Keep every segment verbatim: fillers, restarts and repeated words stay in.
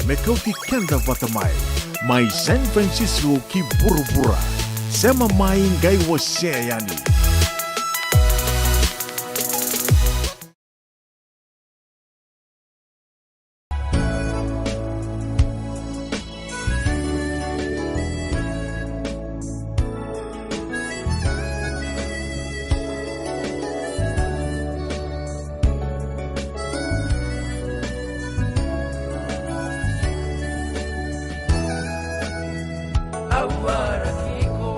me kauti keda vata mai. Mai San Francisco ki vuravura. Sema mai qai wasea yani. Au waraki iko,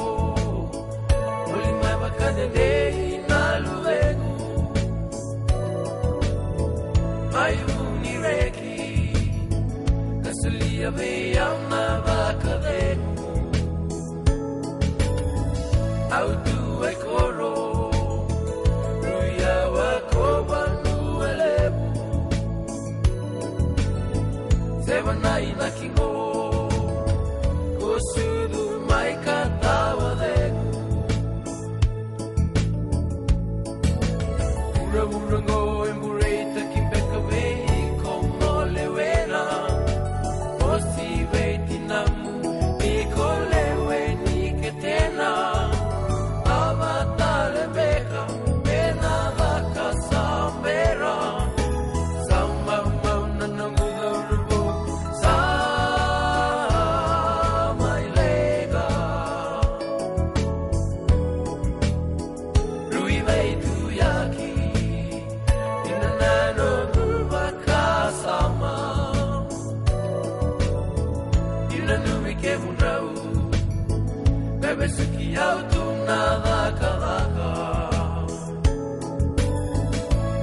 o lima vakadede na luvequ. Mai vu ni reki, ka solia vei au na vakacegu. Au tu e koro, rui au a ko vanua levu. Seva na inaki qo, ko sucu mai ka tawa cegu. Vuravura qo e bureitaki beka vei iko mo lewena. O si vei tinamu ni ko leweni ketena. Ava tale beka me na caka sa bera. Sa maumau na noqu cauravou, sa mai leqa. Rui veituyaki, ina na noqu vakasama. Ina nanumi kemudrau, me vesuki au tu na cakacaka.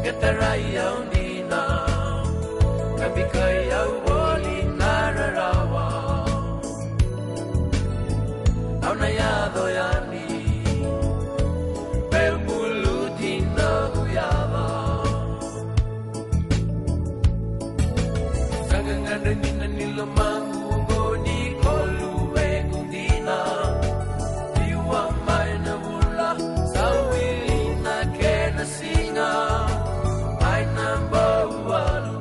Ke tarai au dina, ka bikai au voli na rarawa. Au na yaco yani, meu buluti noqu yava. Sa gagadre dina ni lomaqu oqo ni ko luvequ dina. Liwa mai na vula, sa wili na kena siga. Mai na bau walu,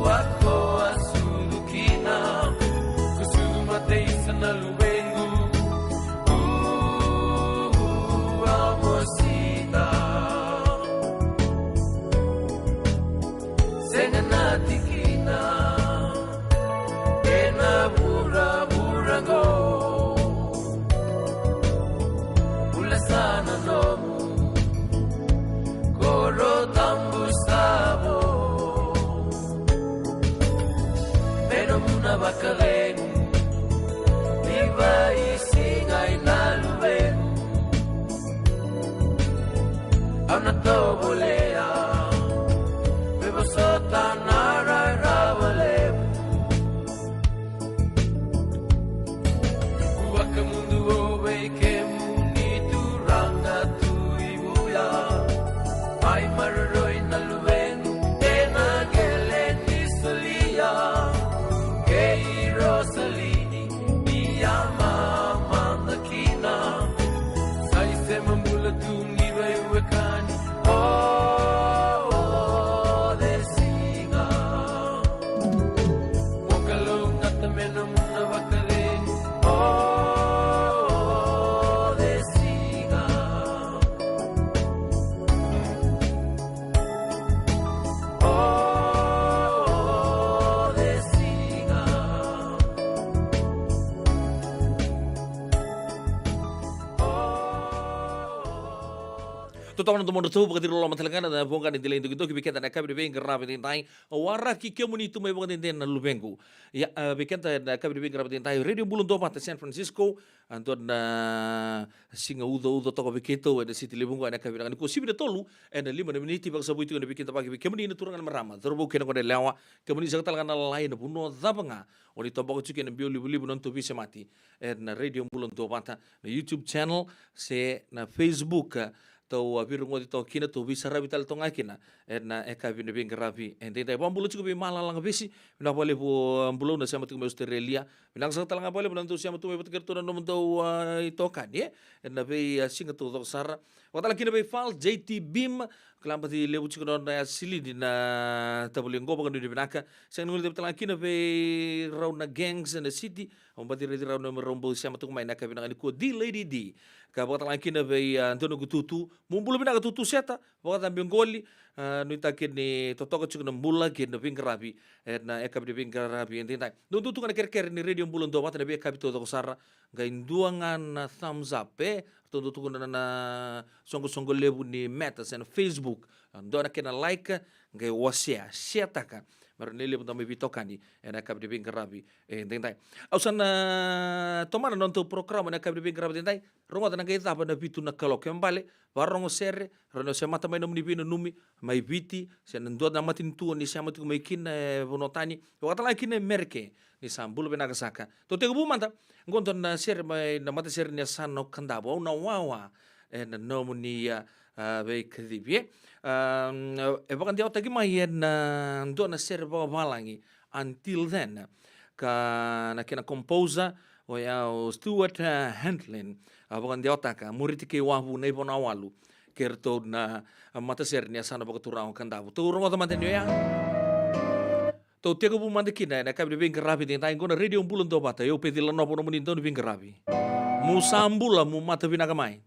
ua ko a sucu kina. Ko sucu mate isa na luvequ. Ua mosita. Sega na tikina ena vuravura qo. Bula sa na nomu, koro tabu sa vo. Me nomu na vakacegu, ni vaisiga ina luvequ. Au na tovolea me vosota na rarawa levu. Vakamuduo vei kemuni turaga Tui Vuya. Mai maroroi na luvequ ena qele ni solia. Kei Rosalini ni a mamada kina. Sa isema bula tu ni veiwekani. O, o, de siga. Mo kalougata me nomu na vakacegu. O, o, de siga. O, o, de siga. Totoka na domodratou, vakaciriloloma tale ga na voqa ni delai dokidoki vei keda na yakavi ni veiqaravi edaidai. Waraki kemuni tu mai vakadede na luvequ. Ia, a, vei keda na yakavi ni veiqaravi edaidai, Radio Bula Duavata San Francisco. A dua na siga ucauca toka vei keitou ena siti levu oqo ena yakavi vinaka nikua, sivi na tolu ena lima na miniti. Vakasavui tiko na veikidavaki vei kemuni na turaga na marama, cauravou kei na goneyalewa. Kemuni saka tale ga na lalai ena vanua cava ga o ni toboka tiko ena biau livaliva, na nodatou veisemati ena Radio Bula Duavata, na YouTube channel se na Facebook. Tou a veirogoci toka kina, tou veisaravi tale toka ga kina ena yakavi ni veiqaravi edaidai. Vakabula tiko vei Malalaga Vesi, vinaka vakalevu, a, Bulou na sema tiko mai Australia. Vinaka saka tale ga vakalevu na dou sema tu mai vata kei ratou na nomudou, a, itokani, e, ena vei, a, siga taucoko sara. Vakatala kina vei Fal, J T Beam, kila baci levu tiko na nona silini na tavale qo, vakanuinui vinaka. Sega ni guilecavi tale ga kina vei rau na gangs ena city, au baci raici rau na rau bau sema tiko mai na yakavi vinaka nikua, D Lady D. Ka vakatala ga kina vei, a, Dona Kututu, mo bula vinaka Tutu Seta, vakacabe qoli, a, nuitaki ni totoka tiko na bula kei na veiqaravi ena yakavi ni veiqaravi edaidai. Dou dau tukuna na kerekere ni Radio Bula Duavata na veiyakavi taucoko sara, qai dua ga na thumbs up, e? Ratou dau tukuna na, na soqosoqo levu ni Meta se na Facebook. Dua na kena like, qai wasea, share-taka. Me rawa ni levu da mai veitokani ena yakavi ni veiqaravi edaidai. Au sa na tomana na nodatou porokaramu ena yakavi ni veiqaravi edaidai. Rogoca na qai cava na vitu na kaloko. Kena ibalebale, vakarorogo sere, rawa ni o semata mai nomuni veinanumi mai Viti, se na dua na matanitu o ni sema tiko mai kina e vanua tani, vakatala ga kina e Merika, ni sa bula vinaka saka. Tou tekivu mada qo e dua na sere mai na matasere ni yasana o Kadavu, Au na Wawa ena Nomuni, a, a, Veikacivi, e? A, e vakadewataki mai ena, a, dua na sere vakavalagi, Until Then. Ka na kena composer o ya o Stuart, a, Henlin. A vakadewataka Moriti kei Wavu, Naivo na Walu, kei ratou na, a, matasere ni yasana vakaturaga o Kadavu. Tou rogoca mada ni oya. Tou tekivu mada kina ena yakavi ni veiqaravi edaidai qo na Radio Bula Duavata. Io, Peci Lanova nomuni dau ni veiqaravi. Mu sa bula, mu mata vinaka mai.